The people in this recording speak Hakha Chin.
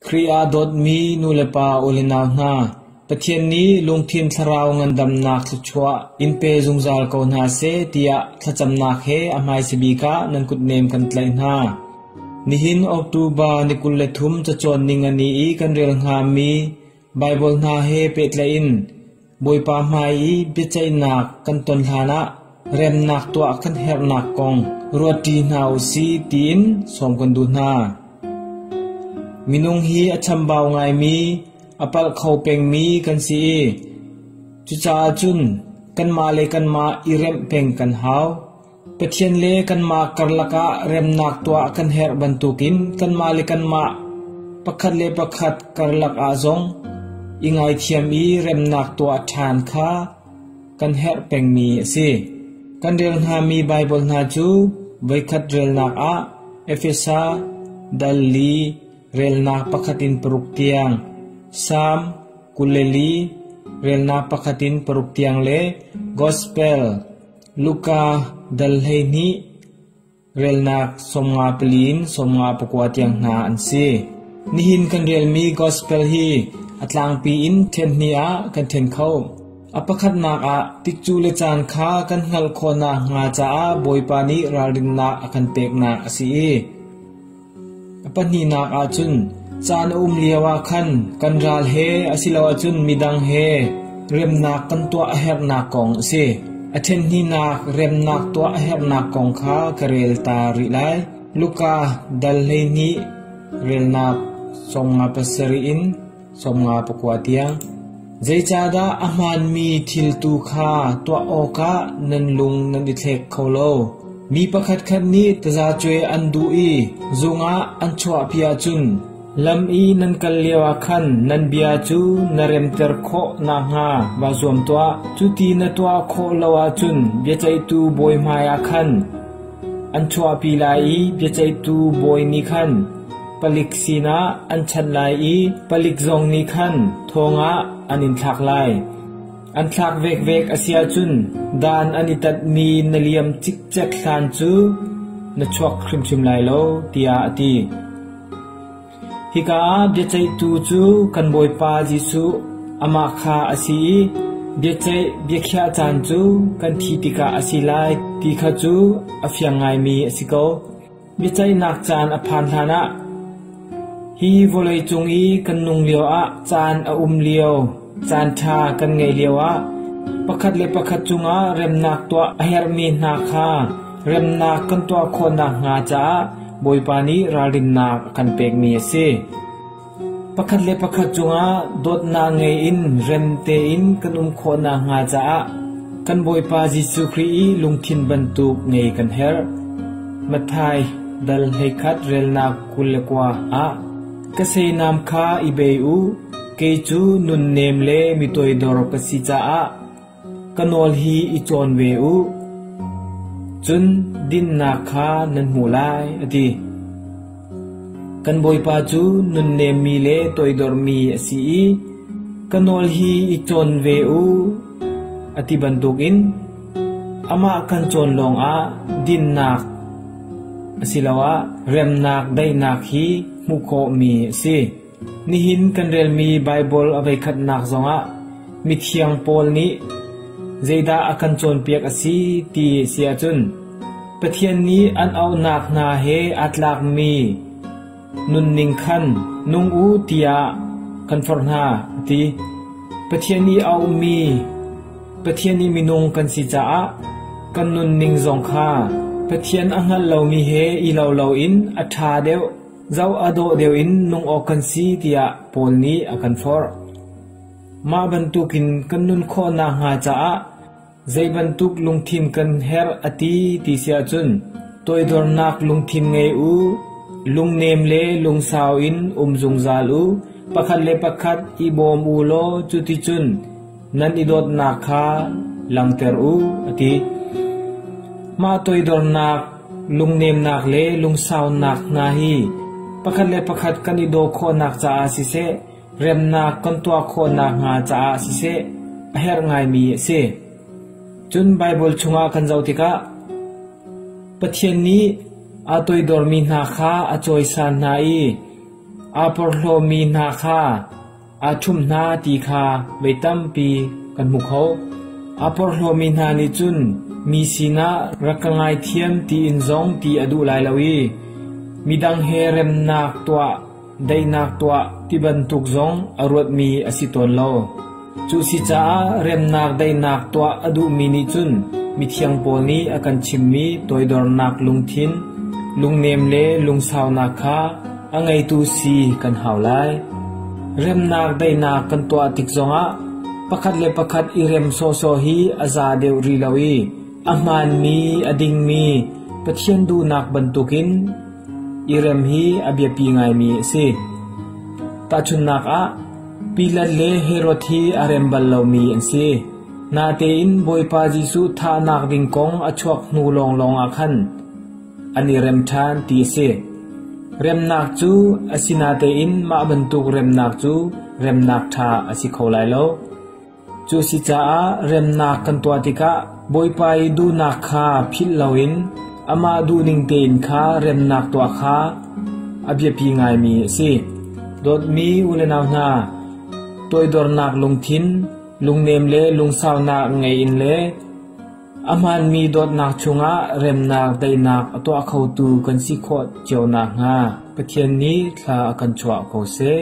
Khrih ah dawtmi nulepa ulenau hna, Pathian nih lungthin thlarau ngandamnak thluachuah in pe zungzal ko hna seh tiah thlacamnak he a hmaisa bik ah nan kutnem kan tlaih hna. Nihin October ni 23 cacawn ning a ni i kan rel hngami Baibal hna he pehtlaih in Bawipa hmai i biaceihnak kan ton hlanah remnak tuah kan herhnak kong ruatṭi hna u sih tiin sawm kan duh hna. Minung hi a chambau ngaimi, a palh kho pengmi kan si i cucaah cun kanmah le kanmah i remh peng kan hau. Pathian le kanmah karlak ah remnak tuah kan herh bantukin kanmah le kanmah pakhat le pakhat karlak ah zong i ngaithiam i remnak tuah ṭhan kha kan herh pengmi a si. Kan rel hngami Baibal hna cu voikhat relnak ah Efesa dal li relnak pakhat in paruk tiang, Salm 24 relnak pakhat in paruk tiang le Gospel Luka dal 12 relnak 54 in 59 tiang hna an si. Nihin kan relmi Gospel hi a tlangpi in ṭhen hnih ah kan ṭhen kho. A pakhatnak ah tikcu le caan kha kan hngalh khawhnak hnga caah Bawipa nih ralrinnak a kan peknak a si i a pahnihnak ah cun caan a um lio ah khan kan ral he asiloah cun midang he remnak kan tuah a herhnak kong a si. A ṭhen hnihnak remnak tuah a herhnak kong kha ka rel ta rih lai. Luka dal 12 relnak 57 in 59 tiang. Zeicahdah a hmaanmi thil tu kha tuah awkah nan lung nan i thlek kho lo? Mi pakhatkhat nih tazacuai an duh i zung ah an chuahpi ahcun lam i nan kal lioah khan nan bia cu na remter khawh nakhnga vaa zuam tuah. Cuti na tuah khawh lo ahcun biaceihtu bawi hmaiah khan an chuahpi lai i biaceihtu bawi nih khan palik sinah an chanh lai i palik zong nih khan thong ah an in thlak lai. An thlak vekvek a si ahcun dan an i tatmi na liam cikcek hlan cu na chuak hrimhrim lai lo, tiah a ti. Hika ah biaceihtu cu kan Bawipa Jesuh amah kha a si i biaceih biakhiah caan cu kan thi tikah a si lai ti kha cu a fiang ngaimi a si ko. Biaceihnak caan a phan hlanah hi vawleicung i kan nung lioah caan a um lio, caan ṭha kan ngeih lioah pakhat le pakhat cungah remnak tuah a herhmi hna kha remnak kan tuah khawh nakhnga caah Bawipa nih ralrinnak a kan pekmi a si. Pakhat le pakhat cungah dawtnak ngei in rem tein kan um khawh nakhnga caah kan Bawipa Jesuh Khrih i lungthin bantuk ngei kan herh. Matthai dal 21 relnak 29 ah ka seinam kha i bei u, kei cu nunnem le mi toidor ka si caah Ka nawl hi i cawn ve u, cun dinnak kha nan hmuh lai, a ti. Kan Bawipa cu nunnemmi le toidormi a si i ka nawl hi i cawn ve u, a ti bantukin amah kan cawn lawngah dinnak asiloah remnak daihnak hi hmuh khawhmi a si. Nihin kan relmi Baibal a voikhatnak zongah mithiang Paul nih zeidah a kan cawnpiak a si ti si ahcun Pathian nih an auhnak hna he aa tlakmi nunning khan nung u tiah kan forh hna a ti. Pathian nih auhmi Pathian i minung kan si caah kan nunning zong kha Pathian a hngal lomi he i lo loin a ṭha deuh Zoh a dawh deuh in nung awk kan si tiah Paul nih a kan forh. Mah bantukin kan nun khawh nakhnga caah zei bantuk lungthin kan herh a ti ti si ahcun toidornak lungthin ngei u, lungnem le lungsau in um zungzal u, pakhat le pakhat i bawm u law cuticun nan i dawtnak kha langhter u, a ti. Mah toidornak, lungnemnak le lungsaunak hna hi pakhat le pakhat kan i daw khawhnak caah siseh, remnak kan tuah khawhnak hnga caah siseh, a herh ngaimi a si. Cun Baibal chungah kan zoh tikah Pathian nih aa toidormi hna kha a cawisan hna i. Aa porhlawmi hna kha aa ṭhumh hna ti kha voi tampi kan hmu kho. Aa porhlawmi hna nih cun mi sinah rak ka ngaithiam tiin zong ti a duh lai lo i midang he remnak tuah, daihnak tuah ti bantuk zong a ruatmi a si tawn lo. Cu si caah remnak daihnak tuah a duhmi nih cun mithiang pawl nih a kan chimmi toidornak lungthin, lungnem le lungsaunak kha a ngeitu si kan hau lai. Remnak daihnak kan tuah tik zongah pakhat le pakhat i rem sawhsawh hi a za deuh rih lo i a hmaanmi, a dingmi Pathian duhnak bantukin i rem hi a biapi ngaimi a si. Tahchunhnak ah, Pilat le Herod hi a rem bal lomi an si. Natein Bawipa Jesuh thahnak ding kong a chuak hnu lawnglawng ah khan an i rem ṭhan ti a si. Remnak cu asinatein mah bantuk remnak cu remnak ṭha a si kho lai lo. Cu si caah remnak kan tuah tikah Bawipa i duhnak kha philh loin amah duhning tein kha remnak tuah kha a biapi ngaimi a si. Dawtmi u le nau hna, toidornak lungthin, lungnem le lungsaunak ngei in le A hmaanmi dawtnak chungah remnak daihnak a tuah khotu kan si khawh cio nakhnga Pathian nih thla a kan chuah ko seh.